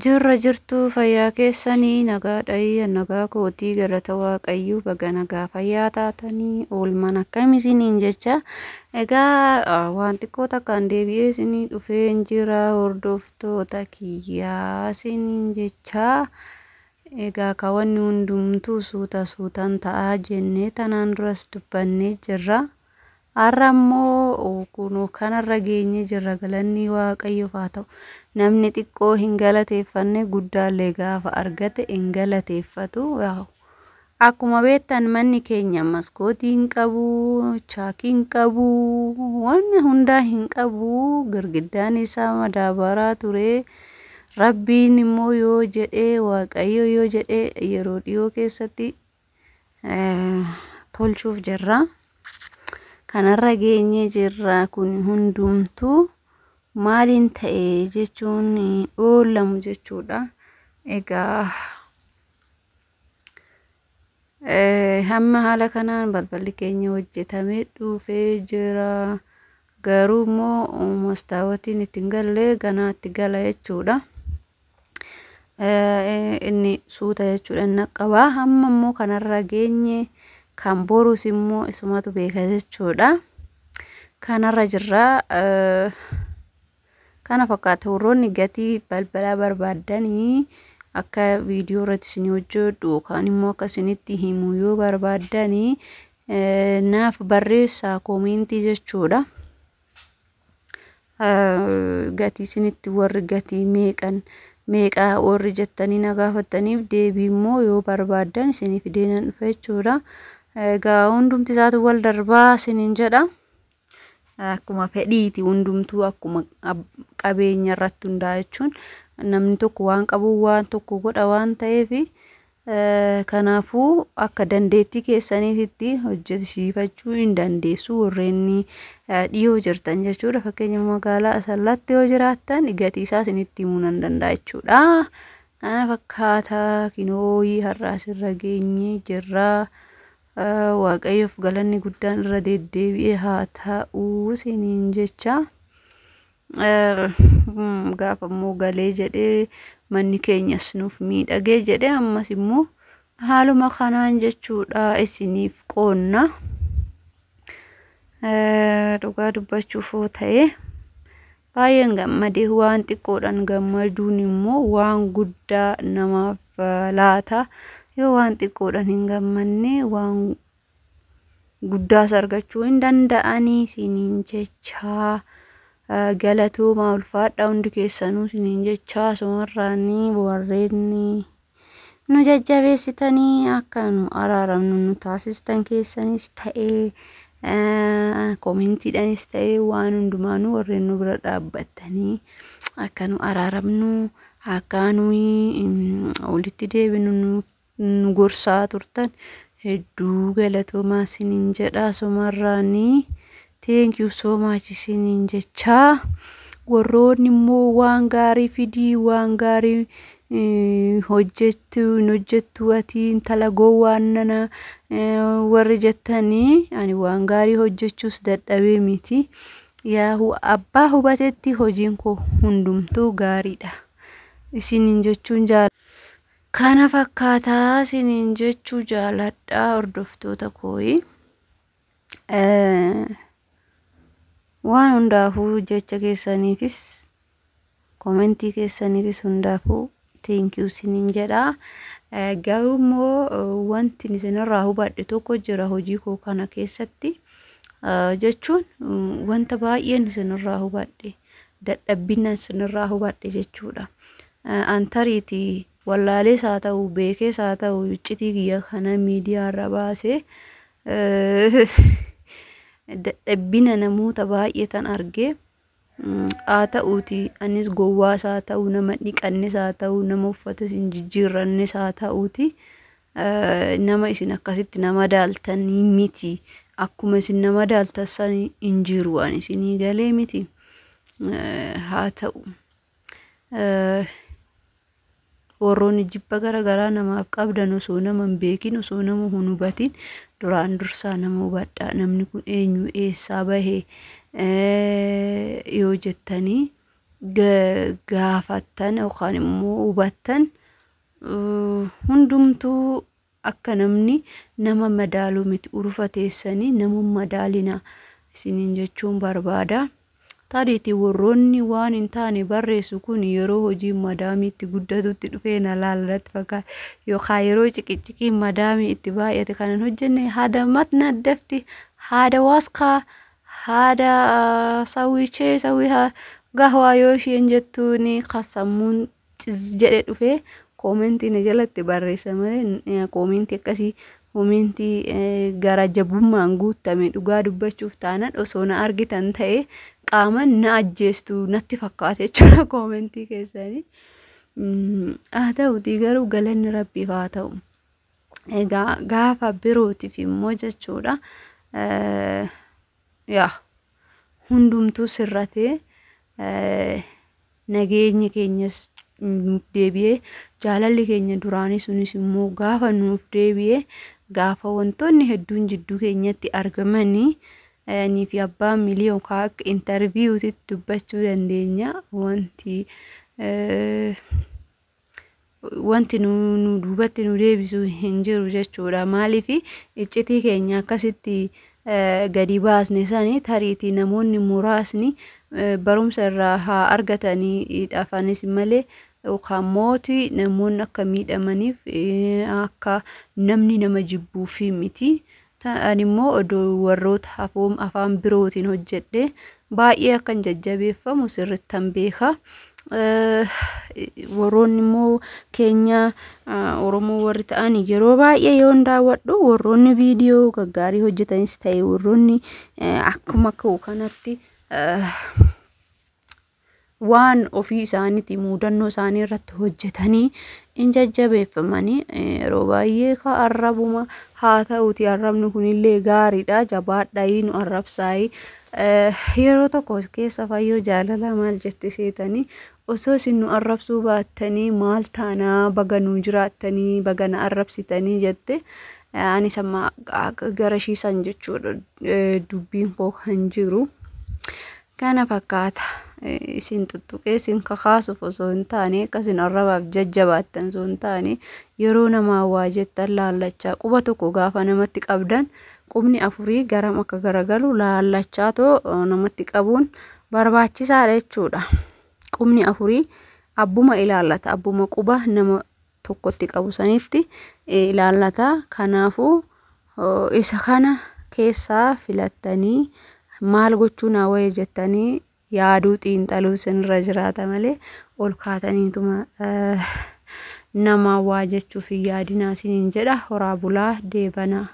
Jirra jirtuu, fayyaa keessanii? Nagaadha? Nagaa kootii, galata Waaqayyoo. Baga nagaa fayyaa taatanii. Oolmaan akkam isiniin jecha. Egaa waan xiqqoo takkaan deebi'ee isinii dhufeen jira, hordoftoota kiyyaa isiniin jecha. Egaa kawanni hundumtuu suuta suutaan ta'aa jennee tanaan duras dubbannee jirra. Har'a immoo kunoo kanarra geenyee jirra, galanni Waaqayyoof haa ta'u. Namni xiqqoo hin galateeffanne guddaallee gaafa argate hin galateeffatu. Akkuma beektan manni keenya maskootii hin qabu, chaakii hin qabu, waan hundaa hin qabu. Girgiddaan isaa madaabaraa ture. Rabbiin immoo yoo jedhee, Waaqayyo yoo jedhee, yeroo dhiyoo keessatti tolchuuf jirra. Kanarra geenyee jirra. Kun hundumtuu maaliin ta'e jechuun oolamu jechuudha. Egaa hamma haala kanaan balballi keenya hojjetamee dhufee jira. Garuu immoo mastaawotiin ittiin galle ganaatti gala jechuudha. Inni suuta jechuudha, inni qaba. Hamma immoo kanarra geenye, kan borus immoo isumatu beeka jechuudha. Kanarra jirra. Kana fakkaata. Warroonni gatii balbalaa barbaaddanii akka viidiyoo irratti isin hojjedhu yookaan immoo akka isinitti himu yoo barbaaddanii naaf barreessaa koomentii jechuudha. Gatii isinitti warri gatii meeqan meeqaa warri jettanii na gaafattaniif deebii immoo yoo barbaaddan isinii fidee nan dhufa jechuudha. Egaa hundumti isaatu wal darbaa isiniin jedha. Akkuma fedhiiti hundumtuu, akkuma qabeenya irratti hundaa'a jechuun namni tokko waan qabu waan tokko godha waan ta'eef, kanaafuu akka dandeettii keessaniitti hojjechiifachuu hin dandeessu warreen dhiyoo jirtan jechuudha. Fakkeenya magaalaa Asallaatti yoo jiraattan gatii isaa isinitti himuu nan danda'a jechuudha. Kana fakkaata, kinooyii har'aa asirra geenyee jirra. Waaqayyoof galanni guddaan irra deddeebi'ee haa ta'u isiniin jecha. Gaafa immoo galee jedhee manni keenyas nuuf miidhagee jedhee ammas immoo haaluma kanaan jechuudha isiniif qoonna. Dhugaa dubbachuuf yoo ta'e baay'een gammadee. Waan xiqqoodhaan gammaduun immoo waan guddaa namaaf laata. Yoo waan xiqqoodhaan hin gammanne waan guddaas argachuu hin danda'anii isiniin jechaa. Galatoomaa, ulfaadhaa hundi keessanuu isiniin jechaa. Asumarraanii warreen nu jajjabeessitanii akka nu araaramnu nu taasistan keessanis ta'ee, koomentiidhaanis ta'ee, waan hundumaanuu warreen nu bira dhaabbattanii akka nu araaramnu, akka nuyi walitti deebinu nu gorsaa turtan hedduu galatoomaa isiniin jedha. Asumarraanii thank you so much isiniin jechaa. Warroonni immoo waan gaarii fidii, waan gaarii hojjettu hin hojjettu, ati intala gowwaan nana warri jettanii, ani waan gaarii hojjechuus dadhabee miti. Yaa abbaa hubatetti hojiin koo hundumtuu gaariidha isiniin jechuun jaala. Kana fakkaataa isiniin jechuu jaaladha, hordoftoota kooyi. Waan hundaafuu jecha keessaniifis koomentii keessaniifis hundaafuu thank you isiniin jedha. Garuu immoo wanti isinirraa hubadhe tokko jira hojii koo kana keessatti jechuun wanta baay'een isinirraa hubadhe, dadhabbina isinirraa hubadhe jechuudha. Antariitii wallaalees haa ta'u, beekees haa ta'u, iccitii kiyya kana miidiyaarra baasee dadhabbina namoota baay'eetan argee. Haa ta'uuti anis gowwaas haa ta'u, nama dhiqannes haa ta'u, nama uffatas hin jijjiirrannes haa ta'uuti, nama isin akkasitti nama daaltanii miti. Akkuma isin nama daaltan san hin jiru, ani isinii galee miti. Haa ta'u, warroonni jibba gara garaa namaaf qabdan osoo nama hin beekin, osoo nama hin hubatin, duraan dursaa nama hubadhaa. Namni kun eenyu, eessaa bahee, Yoo jettanii gaafattan yookaan immoo hubattan, hundumtuu akka namni nama madaaluu miti. Urufa teessanii nama madaalinaa isiniin jechuun barbaada. Tariitii warroonni waan hin taane barreessu kun yeroo hojiin madaamii itti guddatutti dhufee na laala natti fakkaata. Yookaan yeroo ciqiciqiin madaamii itti baay'ate kanan hojjenne haada matna dafti, haada waskaa, haada sawwichee sawwii gahwaa yoo isheen jettuun kan sammuun xiz jedhe dhufee koomentii na jalatti barreessa malee, koomentii akkasii, koomentii gara jabummaan guutame, dhugaa dubbachuuf taanan osoo na argitan ta'e qaaman na ajjeestu natti fakkaata jechuudha koomentii keessanii. Haa ta'utii garuu galanni Rabbiif haa ta'u. Egaa gaafa birootiif immoo jechuudha. Yaa hundumtuu sirratee, nageenyi keenyas nuuf deebi'ee, jaalalli keenya duraanii sunis immoo gaafa nuuf deebi'ee, gaafa wantoonni hedduun jidduu keenyatti argamanii anii fi abbaan milii yookaan akka intarviiyuutitti dubbachuu dandeenya. Wanti nu duubatti nu deebisu hin jiru jechuudha. Maaliif iccitii keenya akkasitti gadi baasne sani tariitii namoonni muraasni barumsa irraa haa argatanii dhafanis malee, yookaan mootii namoonni akka miidhamaniif, akka namni nama jibbuufi miti. Ani immoo odoo warroota afaan birootiin hojjedhe baay'ee akkan jajjabeeffamu sirrittan beeka. Warroonni immoo keenya Oromoo warri ta'an yeroo baay'ee yoon daawwadhu, warroonni viidiyoo gaggaarii hojjetanis ta'e warroonni akkuma koo kanatti waan ofii isaaniitii muudannoo isaanii irratti hojjetanii hin jajjabeeffamanii. Yeroo baay'ee ka arrabuma haa ta'uti, arrabni kunillee gaariidha, jabaadhaayii nu arrabsaayii. Yeroo tokko keessa Fayyoo Jaalalaa maal jette seetanii? Osoo isin nu arrabsuu baattanii maal taanaa, baga nu jiraattanii, baga na arrabsitanii jette. Anis amma gara ishiisan jechuudha dubbiin koo kan jiru. Kana fakkaata. Isin tuttuqee isin kakaasuuf osoo hin taane, akkasin arrabaaf jajjabaattan osoo hin taane, yeroo namaa waa jettan laallachaa, quba tokko gaafa namatti qabdan qubni afurii garam akka garagalu laallachaa too namatti qabuun barbaachisaadha jechuudha. Qubni afurii abbuma ilaallata, abbuma quba nama tokkotti qabu sanitti ilaallata. Kanaafuu isa kana keessaa filattanii maal gochuu naa wayya jettanii yaaduu, xiinxaluu isinirra jiraata malee ol kaataniituma nama waa jechuuf hin yaadinaa isiniin jedha. Horaa bulaa, deebanaa.